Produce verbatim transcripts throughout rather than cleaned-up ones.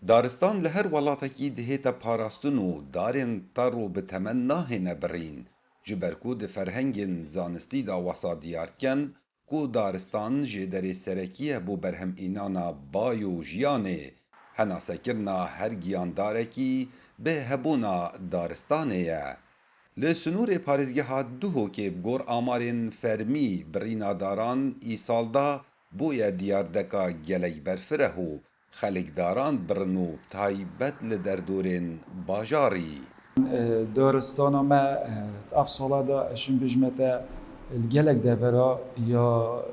Daristan li her welatekî dihête parastin û darên tar û bi temen nahêne birîn, ji ber ku di ferhengên zanistî de wesa diyar dikin ku daristan jêderê serekî ye bo berhemînana bay û jiyanê, henasekirina her giyandarekî bi hebûna daristanê ye. Li sinûrê parêzgeha Duhokê bi gor amarên fermî birîna daran îsal da bûye diyardeka gelek berfireh û xelkdaran birin û taybet li derdorên bajarî. Daristana me ev sala de, ez jin bijme te, li gelek devera ya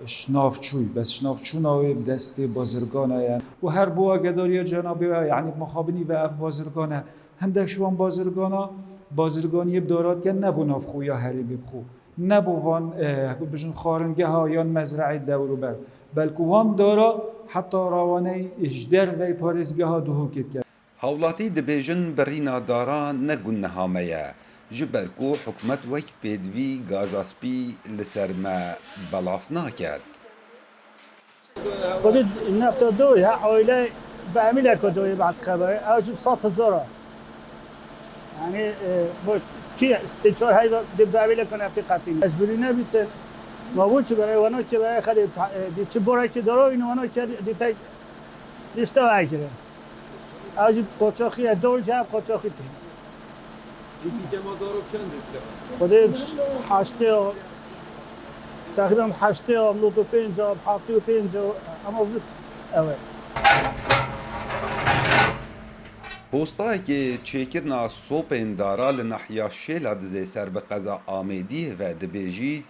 şinav çûy, bes şinav çûna wê bi destê bazirgana ye. Û her bo agedariya cenabê we, yanî bi mixabinî ve ev bazirgan e. Hindek ji wan bazirgana, bazirganiyê bi dara dikin, ne bo navxwe ya herêmê bi xwe, ne bo van, eh, bijin xwaringeha yan mezreeyê dewrûber, belku wan dara heta rawaneyî ji derveyî parêzgeha Duhokê dikin. Hawlatî dibêjin birîna dara ne gunneha me ye, ji ber ku hikûmet wek pêdivî gaza spî li ser me belav naket. Xwedî nefta doyê, ha aile bi emîleka doyê behs xeberê, ew jî bi sed hezar a. Yanî, e, bo kî sê çar heyva di bi emîleka neftî qetîne. Mecbûrî nebîtin. Ma bo çi berê wana ki berê xelê, e, di çi borekî daro, îno wana ki di tek lîste vekire. Ew jî qoçaxî ye, dor jî hev qoçaxî tê. Îkî kema daro çend dikeve? Xwedê heştê a, teqrîben heştê a, nod û pênc a, heftê û pênc a, ama vit ew e. Postayekê çêkirina sopên dara li nahiya Şêla Dizê ser bi qeza Amêdiyê ve dibêjît,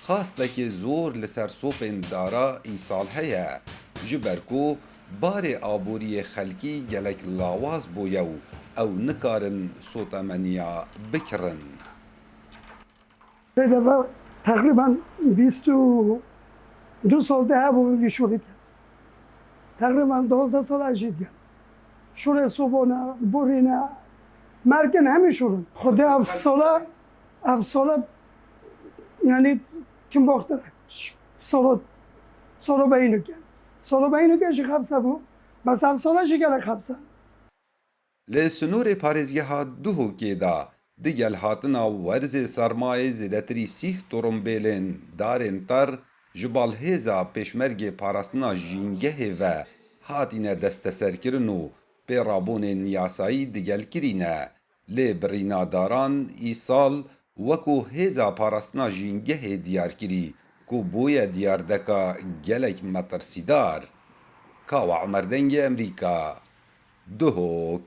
xastekê zor li ser sopên dara îsal heye, ji ber ku barê aboriyê xelkî gelek lawaz bûye û ew nikarin sotemeniya bikirin. Pêdeve teqrîben bîst û du sal de hebû vî şûrî dikin. Teqrîben duwazdeh sal ez jî dikim. Şûrê sobane, borîne, merkin hemî şûrin. Xwedê ev sala, ev sala, yanî kim baxtir, sala, sala beyînike. Sala beyînike jî xebse bû. Bes ev sala jî gelek xebse. Li sinûrê parêzgeha Duhokê de digel hatina werzê sermayê zêdetirî sîh turumbêlên darên tar ji bal hêza Pêşmergê Parastina Jîngehê ve hatine desteserkirin û pêrabûnên yasayî digel kirîne, lê birîna daran îsal wekû hêza Parastina Jîngehê diyar kirî ku bûye diyardeka gelek metirsîdar. Kawa Omer Dengê Emerîka, Duhok.